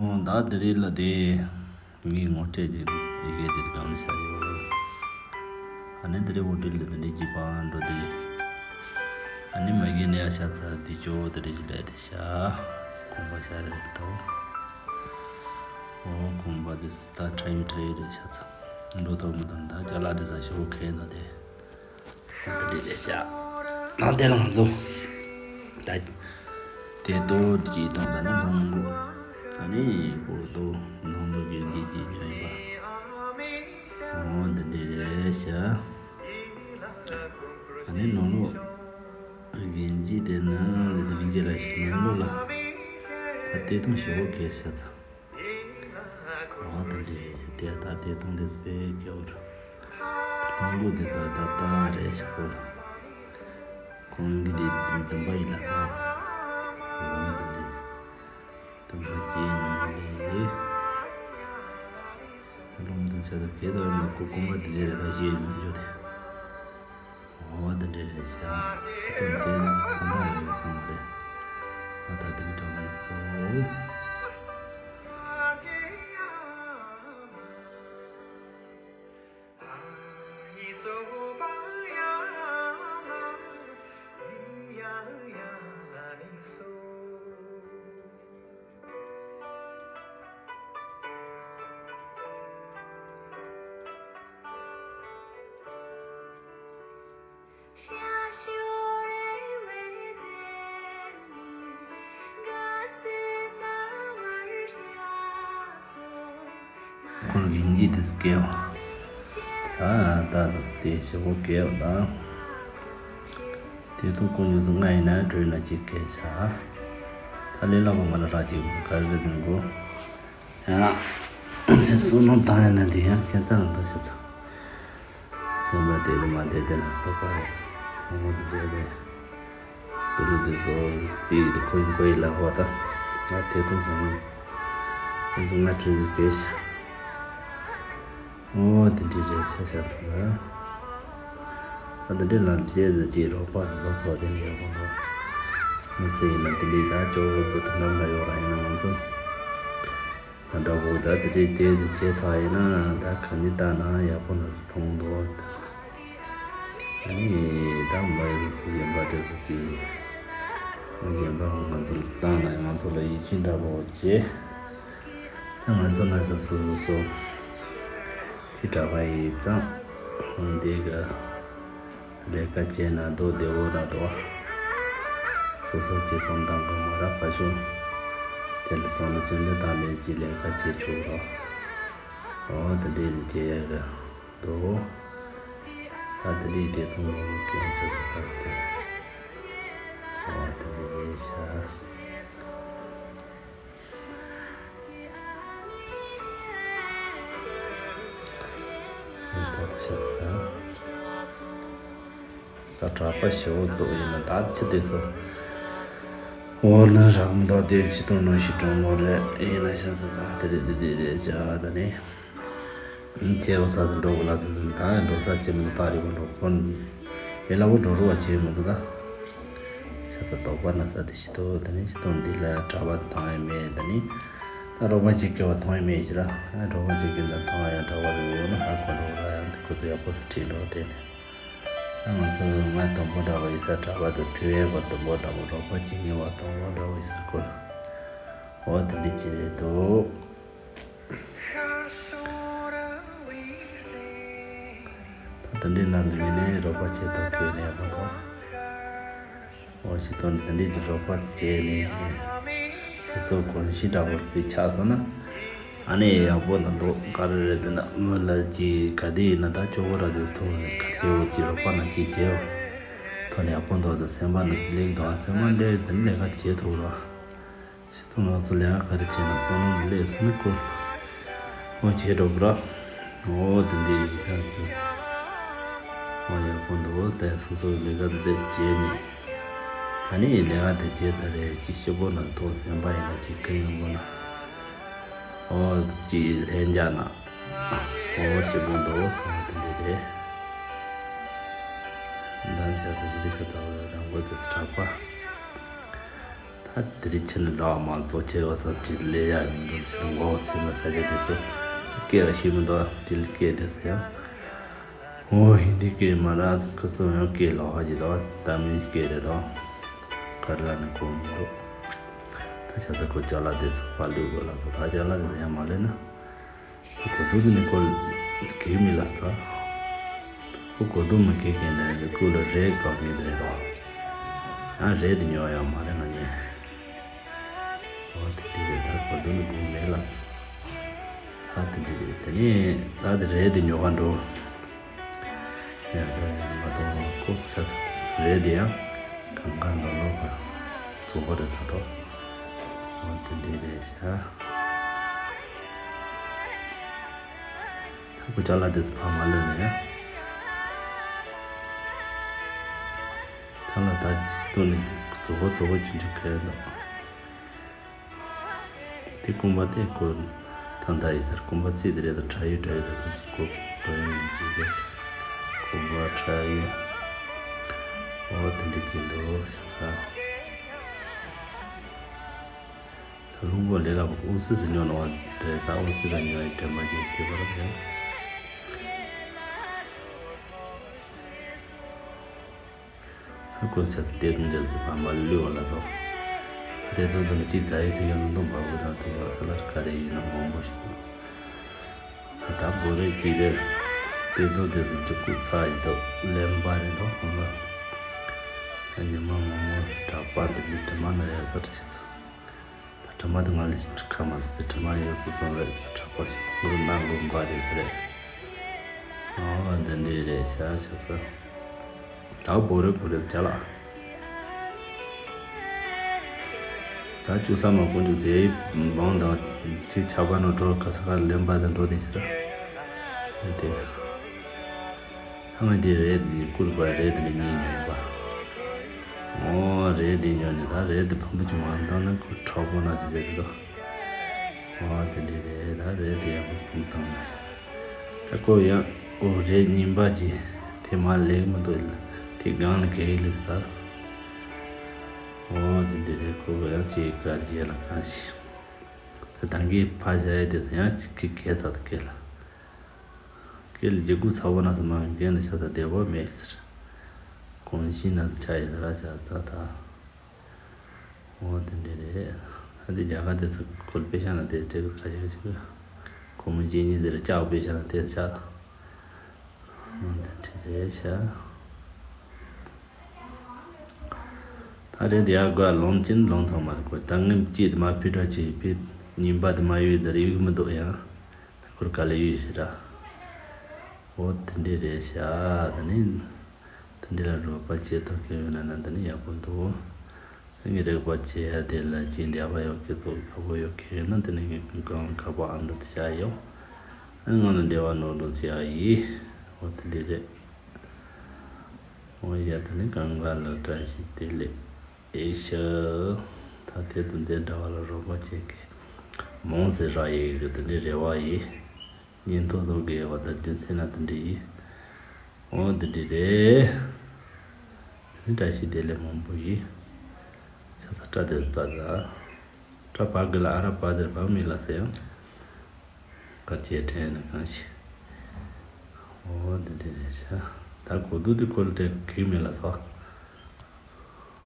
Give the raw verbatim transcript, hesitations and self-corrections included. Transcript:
ཨོ་ད་དེ་རིང་ལ་དེ་ངའི་ངོ་སྤྲོད་དེ་ཡི་གེ་དེ་གང་ལ་བྱ་ཡོད། ཨ་ནི་དེ་རིང་འོ་དེ་ལ་དེ་འདྲའི་གྱིས་པ་འགྲོ་དེ། ཨ་ནི་མ་གི་ནས་ཤ་ཚ་དེ་ཅོ་དེ་འདྲའི་གྱིས་ལས་དེ་ཤ། ཁོང་པ་ཤ་རེད་དོ། ཨོ་ཁོང་པ་དེ་སི་ད་ཁྲ་ཡུ་ཁྲ་ཡུ་རེད་ཤ་ཚ། འགྲོ་ཐོག་མི་དང་ད་ཅ་ལག་དེ་ས་ཤོ་ཁའི་ནོ་དེ། འོ་དེ་འདྲའི་རེད་ཤག་ནང་དེ་ལ་ང་ཚོ་ད་དེ་ཏོ་གྱིས་དང་ད་ནི་ལྷུང་གོ། ད་ནི་གོ་ཏོ་ནང་ལོ་གི་འདི་གྱིས་ཉོས་ཡིན་པ། འོ་དེ་འདྲའི་རེད་ཤག་ད་ནི་ནང་ལོ་གི་འཇི་དེ་ན་དེ་དེ་གི་འཇི་ལ་ཞིག་ནང་ལོ་ལ་ད་དེ་དང་ཞེ་བོ་གས་ཤ་ཚ། འོ་དེ་འདྲའི་རེད་ཤག་དེ་ད་དེ་དང་དེ་སྤེ་གི་འོ་ར། ལྷུང་གོ་དེ་ཚ་ད་ད་རེད་ཤག་གོ་ལ། ཁོང་གི་དེ་དུམ་པ་ཡིན་ལ་ས། འོ་དེ་འདྲའི་རེད། དུམ་པ་སྐྱེས་ནི་རེད། ལུང་དང་ཆ་དང་གེ་དང་མ་ཁུ་ཀུ་མ་དེ་རེད་ད་ཞེས་ཡོང་རྒྱུ་དེ། འོ་དེ་འདྲ་རེད་ཤག་ཤི་ཀུན་དེ་ཁོ་ན་ཡོད་ས་མ་རེད། ཨ་ད་དེ་འདྲ་མ་སོ། ཁོར་གིན་གྱིས་དེ་སྐྱེ་བ། ད་ད་དེ་ཞེ་པོ་སྐྱེ་བ་དང་། དེ་དུ་ཀུ་ཉུ་སུ་ང་ཡིན་ན་གྲོས་ན་ཅིག་སྐྱེ་ཆ། ད་ལས་སླ་པོ་ང་ལ་རག་ཅིག་ག་རེ་རེད་དེ་གོ། ཡང་སེ་སོ་ནོ་དང་ཡང་ན་དེ་ཡང་ཁྱད་མཚར་ལ་འདུག་ཤ་ཚ། སེམས་པ་དེ་རུ་མ་བདེ་དེ་ན་སྟོབས་པ་རེད། ངོ་དེ་རེད་ལས། དུ་རུ་དེ་སོ་པི་དུ་ཁོ་ཡིན་ཁོ་ཡི་ལ་ཧོ་ད། ང་དེ་དུ་ཧོ་ནོ། ང་ཚོ་ང་ཁྲིད་ཟིག་གེ་ཤ། ཨོ་དེ་འདྲའི་རེད་ཤ་ཤ་ཚ་ལ། ཨ་དེ་འདྲའི་ལ་རྗེས་ཟིག་ཅིག་རོགས་པ་ཟིག་བཟོ་ཐོག་དེ་འདྲའི་ཡག་པོ་འདུག་མི་སེ་ཡིན་ན་དེ་འདྲའི་ད་ཅོག་གོ་དུ་དུ་ནམ་ལ་ཡོད་ར་ཡིན་ན་ང་ཚོ། ང་འདྲ་བོ་ད་དེ་འདྲའི་དེ་ཟིག་བྱེད་ཐག་ཡིན་ན་ད་ག་ནི་ད་ན་ཡག་པོ་ན་ཟིག་མཐོང་འདུག་ཨ་ནི་ད་མ་ཡི་ཟིག་ཡིན་པ་དེ་ཟིག་ཅིག་མི་གཞན་པ་ང་ཚོ་ལ་བཏང་ན་ང་ཚོ་ལ་ཡིད་ཆེས་འདྲ་བོ་བྱེད། ད་ང་ཚོ་ན་ས་སོ་སོ་སོ། ཁྱི་གྲྭ་པ་ཡིས་ཙང་འདི་ག་ལས་ཀ་བྱས་ན་རྡོ་བདེ་བོ་ར་འགྲོ། སོ་སོ་ཀྱི་སོང་དང་ག་མ་ར་ཕ་ཤོ། དེ་ལ་སོང་ན་ཅུང་ཅུང་དང་ལས་ཀྱི་ལས་ཀ་བྱེད་ཆོག་རོ། འོ་དེ་འདྲའི་ལས་བྱེད་ཡ་ག་འགྲོ། ད་དེ་འདྲའི་དེ་དུང་ལོ་ཀྱང་ཚོད་དུ་བཏང་སྟེ། འོ་དེ་འདྲའི་ལས་བྱ། ད་གྲྭ་པ་ཞེ་བོ་འདུག་ཡིན་ན་ད་ཅི་བདེ་སོ། འོ་ན་རག་མི་འདུག་དེ་ཅི་དང་ནོ་ཞིག་གྲོང་མོ་རེད་ཡིན་ན་ཤ་ཚ་ད་དེ་རེད་དེ་རེད་ཅ་ད་ནི། ཁྱེད་འོ་ས་ཟིན་འགྲོ་གི་ལ་ཟིན་ཟིན་ད་འགྲོ་ས་ཆེ་མི་འདུག་ད་རེད་བ་འགྲོ་ཁོ་ལས་སླ་བོ་འགྲོ་རུ་བ་ཆེ་མི་འདུག་ད། ཤ་ཚ་དོགས་པ་ན་ས་དེ་ཤི་ཐོ་ད་ནི་ཤི་ཐོ་འདི་ལ་གྲྭ་པ་དང་ཡ་མེད་ད་ནི། ད་རོགས་པ་གཅིག་སྐྱེ་བ་མཐོང་ཡ་མེད་ཤི་ར། རོགས་པ་གཅིག་སྐྱེ་ད་མཐོང་ཡ་གྲྭ་པ་རེ་ཡོད་ན་ཧ་གོ་འགྲོ་ར་ཡང་དེ་ཁོ་ཚོ་ཡག་པོ་སུ་ཁྲིད་འགྲོ་དེ་ནི། ད་ང་ཚོ་ང་དང་པོ་འདྲ་བ་ཡི་ས་གྲྭ་པ་དང་དེ་བས་པ་དང་པོ་འདྲ་བ་རོགས་པ་གཅིག་ངེས་པ་དང་པོ་འདྲ་བ་ཡི་ས་ཁོ་ལ། འོ་དེ་འདི་ཅི་རེད་དོ། ད་དེ་འདྲའི་ནང་ལ་ཡིན་ནའི་རོགས་པ་བྱེད་ཐུབ་ཀྱི་ཡོད་ནའི་མ་གཏོགས། འོ་ཞིག་དོན་དེ་འདྲའི་གྱི་རོགས་པ་བྱས་ནས་སོ་སོ་གོན་ཤི་འདྲ་བོ་རྩིས་ཆགས་སོང་ན་ཨ་ནི་ཡག་པོ་ན་འདུག་ག་རེ་རེད་དེ་ན་མི་ལ་གྱི་ག་དེ་ཡིན་ན་ད་སྐྱོ་བོ་ར་དེ་ཐུག་ནས་ག་སྐྱེ་བོ་གྱི་རོགས་པ་ན་གྱི་བྱས་བ་ཐོན་ཡག་པོ་འདུག་ད་སེམས་པ་ན་ལེགས་འདུག་སེམས་པ་འདྲའི་དེ་འདྲའི་ལས་ཀ་བྱེད་ཐུབ་རོགས། ཤི་ཐུང་ལགས་སུ་ལས་ཀ་ག་རེ་བྱས་ན་སོང་ནམ་ལས་སུ་ནི་ཀོ། འོ་བྱས་འགྲོ་གི་ར། འོ་དེ་འདྲའི་ཡིག་ཚང་ཚོ། འོ་ཡག་པོ་འདུག་འོ་དེ་སོ་སོའི་ལས་ཀ་འདི་བྱས་ནས། ཨ་ནི་ལས་ཀ་དེ་བྱས་ཚར་རེད་ཅི་ཞིབ་པོ་ན་ཐོག་སེམས་པ་ཡིན་ན་ཅི་ཀི་ཡོང་གོ་ན། འོ་ཅི་ལྷན་རྒྱ་ན། འོ་ཞིབ་པོ་འདུག་འོ་དེ་འདྲ་རེད། འདམ་བྱ་དང་འདི་ཤ་ཚ་བོ་རང་མགོ་དེ་སུ་དྲག་པ། ད་ ད་དེ་རིང་ཕྱི་ནས་འདྲ་བ་མང་ཚོགས་ཆེ་བ་ས་ཅིག་ལས་ཡ་ཡིན་འདུག་ཕྱི་ནས་མགོ་ཚོས་མ་ས་གི་དེ་ཚོ་སྐད་ལ་ཤེས་མི་འདུག་དེ་ལ་སྐད་དེ་ཚོ་ཡང་། ཨོ་ཧིན་དི་སྐད་མ་ར་ཁུ་སུ་ཡང་སྐད་ལོག་ཧ་ཅི་དོ་ད་མིན་སྐད་རེད་དོ། ག་རེ་ལ་ནི་གོ་མི་འདུག་ད་ཆ་ཚ་ཁོ་ཅ་ལག་དེ་ཚོ་ཕ་ལུས་དགོས་ལ་ཚོ་ད་ཅ་ལག་དེ་ཚོ་ཡང་མ་ལེན་ན། ཁོ་གོ་དུ་ནི་ཁོ་གེ་མི་ལ་སྟ། ཁོ་གོ་དུ་མི་གེ་གེ་ནི་ཁོ་ལ་རེ་ག་མི་རེ་རོ། ཨ་རེ་དེ་ཉོ་ཡང་མ་རེ་ང་ཉེ། ཨོ་དེ་དེ་རེད་ད་གོ་དུ་ནི་གོ་མེད་ལ་སྟ། ཨ་དེ་དེ་རེད་དེ་ནི་ཨ་དེ་རེ་དེ་ཉོ་ག་འགྲོ། ཡ་ས་རེ་མ་གཏོང་ཁོ་ས་རེ་དེ་ཡང་གང་ག་ནོ་ནོ་ག་ཚོ་བ་རེ་ཚ་ཏོ། ཨོ་དེ་དེ་རེད་ཤ། ཐ་གུ་ཅ་ལག་དེ་ཚོ་ཕ་མ་ལོན་ནས། ཐ་ལ་ད་ཅི་ཏོ་ནི་རྫོགས་པ་རྫོགས་པ་ཅུན་ཅུ་གས་འདུག་དེ་རྐུན་པ་དེ་ཁོ་ཐང་ད་ཡི་སར་རྐུན་པ་རྩིས་དེ་རེད་དོ་ཁྲ་ཡོད་ཁྲ་ཡོད་དོ་ཅི་ཁོ་ཁོ་ཡོད་ཡོད་ཡོད་རྐུན་པ་ཁྲ་ཡོད། ཨོ་དེ་འདྲ་ཅི་འདུག་ཤ་ཚ། ད་ལུང་པོ་ལས་ལ་ཨུ་སུ་སི་ཉོ་ནོ་བ་དེ་ད་ཨུ་སུ་ལ་ཉོ་ཡི་དྲན་པ་ཅིག་དེ་བར་དེ། ཧ་གོ་ཆ་དེ་དུ་འདེད་དུ་བ་མ་ལུས་བ་ལ་སོ། དེ་དུ་དུ་ནི་ཅི་ཛ་ཡི་ཚིག་ཡང་འདུག་མ་བུ་དང་དེ་ཡོད་ས་ལ་ག་རེ་ཡིན་ན་མང་པོ་ཞིག་འདུག་ད་བོ་རེ་ཅི་རེད། དེ་དུ་དེ་དུ་འཇུག་གུ་ཚ་ཡི་དུ་ལེན་པ་རེད་དོ་ཁོང་ལ། ཉི་མ་མང་པོ་གྲགས་པ་འདི་མི་དྲི་མ་ན་ཡ་ས་རེ་ཞིག་ཚ། ད་དྲི་མ་དེ་ང་ལ་ཁ་མ་ཟིག་དེ་དྲི་མ་ཡོད་སུ་སོང་རེད་དྲག་པོ་ཞིག་ངུར་ནང་དགོས་འགའ་རེད་ཟེར་རེད། ཨོ་འདི་འདྲས་རེད་ཤ་ཤ་ས། ད་བོ་རེ་བོ་རེ་ཅ་ལག་ད་བཅུ་ས་མ་ཀུན་ཏུ་ཟེ་བང་དང་ཅི་ཆ་པ་ནོ་འགྲོ་ག་ས་ག་ལེན་པ་ཟེར་འགྲོ་དེ་ཤི་ར། དེ། ཐ་མ་དེ་རེད་ནི་བསྐུར་བ་རེད་ནི་གཉིས་ཉོས་པ། ཨོ་རེད་དེ་ཉོས་ནི་ད་རེད་དེ་ཕམ་པ་ཅུ་མ་འདང་ན་ཁོ་གྲོགས་པོ་ན་ཅི་རེད་དོ། ཨོ་དེ་འདྲས་རེད་ད་རེད་དེ་ཡང་ཕུང་བཏང་ནས། ད་ཁོ་ཡང་ཨོ་རེད་ཉིན་པ་ཅི་དེ་མ་ལེགས་མི་འདུག་ལ་དེ་སྒང་ལ་གས་ལུག་ད། ཨོ་དེ་འདྲས་རེད་ཁོ་ཡང་ཅི་གར་རྗེས་ལ་གང་ཞིག་ད་ད་གིན་ཕ་བྱ་ཡ་དེ་ཚོ་ཡང་ཅིག་གི་གས་ཚ་དུ་གས་ལ། སྐད་ལ་ལྗིད་ཁུག་ཚ་བོ་ན་ས་མ་འགན་ལ་ཤ་ཚ་བདེ་བོ་མེད་ཟེར། གོང་བཞིན་ན་ཆ་ཡི་ཟེར་ལ་ཤ་ཚ་ད། འོ་དེ་འདྲས་རེད། ཨ་དེ་རྒྱ་གར་དེ་ཚོ་ཁོལ་པེ་ཤ་ན་དེ་དྲེག་ཁ་ཤིག་ཤིག་ཁོ་མོ་ཇི་ནི་ཟེར་ལྕགས་པེ་ཤ་ན་དེ་ཤ། འོ་དེ་འདྲས་རེད་ཤ། ད་རེད་དེ་ཡ་དགོས་ལོང་ཅིན་ལོང་ཐང་མ་རེད་གོ་ད་ངེམ་ཅི་དེ་མ་ཕི་ཏྲ་ཅི་ཕི་ཉིན་པ་དེ་མ་ཡོད་ཟེར་ཡོད་མི་འདུག་ཡང་། ཁོར་ག་ལེ་ཡོད་ཤི་ར། འོ་དེ་འདྲས་རེད་ཤ། ད་ནི། དེ་འདྲས་ལ་རོགས་པ་བྱེད་ཐུབ་མཁན་ཡོད་ན་ན་ད་ནི་ཡག་པོ་འདུག་ངས་རེག་པ་བྱེད་ཡ་དེ་ལ་ཅི་འདྲ་བ་ཡོད་ཀྱི་འདུག་ཁ་པོ་ཡོད་མཁན་ཡོད་ན་དེ་ནི་ངས་གང་ཁ་པོ་ཨ་འདྲ་དེ་བྱ་ཡོད། ཨ་ང་ལ་འདྲ་བ་ནོར་འགྲོ་བྱ་ཡི། འོ་དེ་འདྲས་རེད། འོ་ཡ་ད་ནི་གང་ག་ལ་བཀྲ་ཤིས་བདེ་ལེགས། ཨེ་ཤ། ད་དེ་དང་དེ་འདྲ་བ་ལ་རོགས་པ་བྱེད་མཁན་མང་ཟེར་ར་ཡི་གི་དེ་འདྲའི་རེ་བ་ཡིན། ཉིན་ཐོ་ཐོ་གི་བ་ད་རྒྱུ་མཚན་ན་དེ་འདྲ་ཡིན། འོ་དེ་འདྲ་རེད། དེ་ནི་བཀྲ་ཤིས་བདེ་ལེགས་མང་པོ་ཡིན། ཤ་ཚ་སྐྲ་དེ་ལྟ་ད། སྐྲ་བག་གི་ལ་ཨ་ར་བག་དེར་བག་མི་ལ་ཟེར་ཡང་། དཀར་ཆའི་ཕྲན་ནི་གང་ཞིག་འོ་འདི་འདྲ་རེད་ཤག་ད་གོ་དུ་འདི་ཁོ་ལ་དྲན་གི་མེད་ལ་སོ།